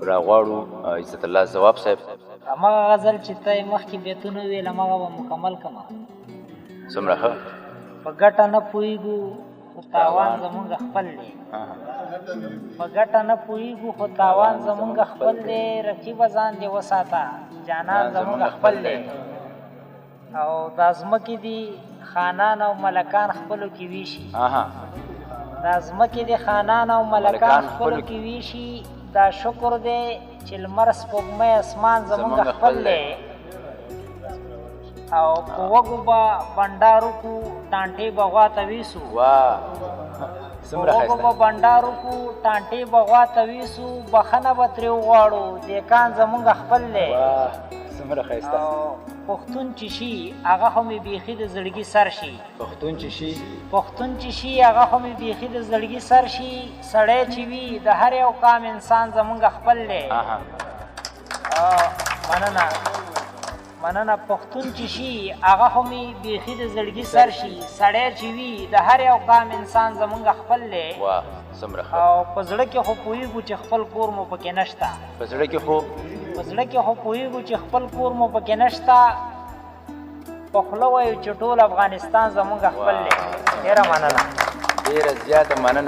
راغواړو عزت الله ځواب صاحب. هماغه غزل چې ته یې مخکې بیتونه ویل، هماغه به مکمل کړم. څومره ښه. په ګټه نه پوهېږو خو تاوان زمونږ خپل دی، په ګټه نه پوهېږو خو تاوان زمونږ خپل دی، رقیبه ځان دې وساته جانان زمونږ خپل دی. او دا ځمکې دي خانان او ملکان خپلو کې ویشي، دا ځمکې دي خانان او ملکان خپلو کې ویشي، دا شکر دی چې لمر سپوږمۍ اسمان زمونږ خپل دی. او په وږو به بنډار وکړو، ټانټې به غوا ته ویسو، څومره وږو به بنډار وکړو، ټانټې به غوا ته ویسو، بخښنه به ترې وغواړو، دیکان زمونږ خپل دی. څومره ښایسته. پښتون چې شي هغه خو مې بیخي د زړګي سر شي، پښتون چې شي، پښتون چې شي هغه خو مې بیخي د زړګي سر شي، سړی چې وي د هر یو قام انسان زمونږ خپل دی. مننه مننه. پښتون چې شي هغه خو مې بیخي د زړګي سر شي، سړی چې وي د هر یو قام انسان زمونږ خپل دی. او په زړه کې خو پوهېږو چې خپل کور مو پکې نشته، په زړه کې خو، په زړه کې خو پوهېږو چې خپل کور مو پکې نشته، په خوله وایو چې ټول افغانستان زمونږ خپل دی. ډېره مننه. ډېره زیاته مننه.